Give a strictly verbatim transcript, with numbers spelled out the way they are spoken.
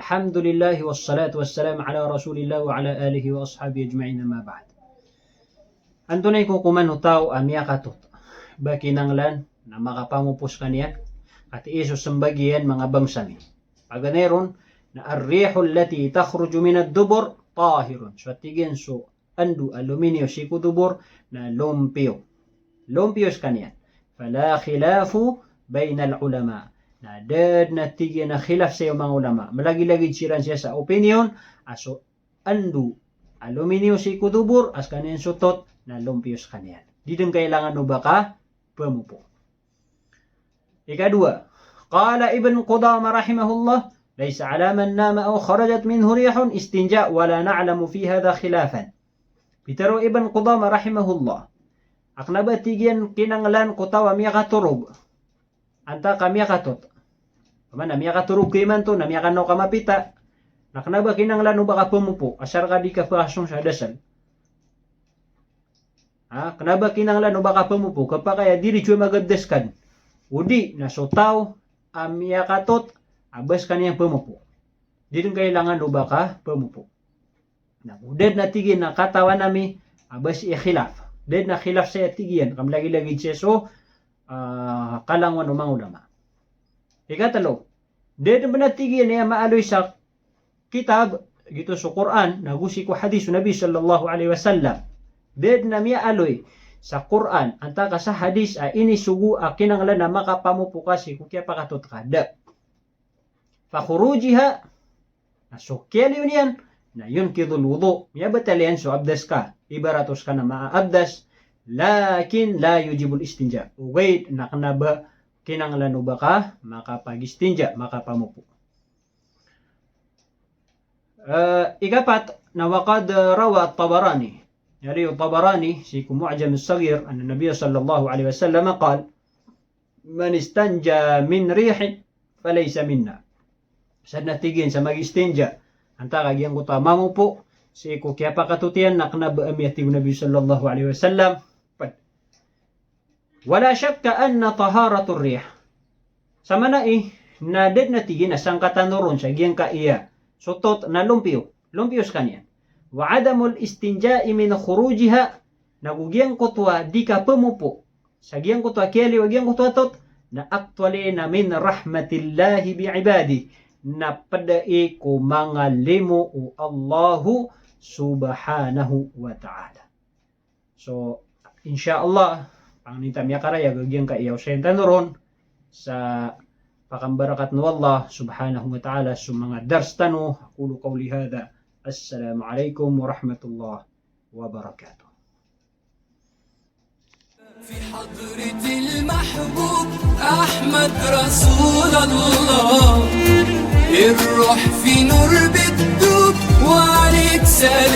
Alhamdulillah, wassalatu wassalamu ala Rasulillah wa ala alihi wa ashabihi ajma'in, amma ba'd. Antonaa i kokoman o taw a miyakatot ba kinanglan na makapamopo skaniyan? Katii so sembag iyan manga bangsa mi. Paganay ron na ar-rihul lati takhruju minad dubur tahirun. So tig iyan so ando a lominiyo sii ko dubur na lompiyo. Lompiyo skaniyan. Fala khilafu bainal ulama. Na da dn a tig iyan a khilaf sii o manga ulama. Malagilagid siran sii sa opinion a so ando a lominiyo sii ko dubur a skaniyan so tot na lompiyo skaniyan. Di dn kailangan o ba kapamopo. Ikadowa, qala Ibn Qudamah rahimahullah, laysa ala man nama aw kharajat minhu rihun istinja, wa la na'lamu fi hadha khilafan. Pitharo o Ibn Qudamah rahimahullah a kna ba tig iyan kinanglan ko taw a miyakatorog antaa ka miyakatot. Mana miyakatorog ka imanto na miyakanaw ka mapita, na kna ba kinanglan o ba kapamopo asar ka di kapakasong sa dasal. Ha, kna ba kinanglan o ba kapamopo, kapakay a di ri dn magabdas ka dn. O di na so taw a miyakatot a ba skaniyan pamopo. Di dn kailangan o ba kapamopo. Na go da dn a tig iyan a katawan ami a ba sii khilaf. Da dn a khilaf sii a tig iyan, ka malagilagid sii so, ah, kalangowan o manga ulama. Ikatlo, da dn pn a tig iyan a miyaaloy sa kitab, giyoto so Qur'an, na go sii ko hadis o Nabi sallallahu alaihi wasallam. Da dn a miyaaloy sa Qur'an antaa ka sa hadis a inisogo a kinanglan a makapamopo ka sii ko kiyapakatot ka, da. Fa khurujiha, na so kiyaliyo niyan, na yunqidul wudu, miyabatal iyan so abdas ka, ibarat o ska na maabdas, lakin la yujibul istinja. Ogaid na kna ba kinanglan o ba ka makapagistinja, makapamopo. Eh, ikapat, na wa qad rawa Tabarani. Yari o Tabarani sii ko Mu'jam as-Saghir, anna Nabiyya sallallahu alaihi wasallam qal, "Man istanja min rihin falaysa minna." Sadn a tig iyan sa magistinja antaa ka giyangkoto a mamopo sii ko kiyapakatot iyan na kna ba ami, a tig o Nabi sallallahu alaihi wasallam. Pd. Wala shakka anna taharatur rih. Samanaya na da dn a tig iyan a sangkatano ron sa giyangkaya so tot na lompiyo, lompiyo skaniyan. Wa adamul istinja'i min khurujiha, na go giyangkoto a di kapamopo sa giyangkoto a kiyaliyo a giyangkoto a tot, na actually na min rahmatillahi bi ibadihi, na pd i ko manga limo o Allahu subhanahu wa ta'ala. So, insha Allah, pangnin ta miyakarayag a giyangkaya osayan tano ron sa pakambarakatn o Allah subhanahu wa ta'ala so manga dars tano. Aqulu qawli hadha. Assalamu alaikum warahmatullahi wabarakatuh. في حضرة المحبوب أحمد رسول الله، الروح في نور بتدوب، وعليك سلام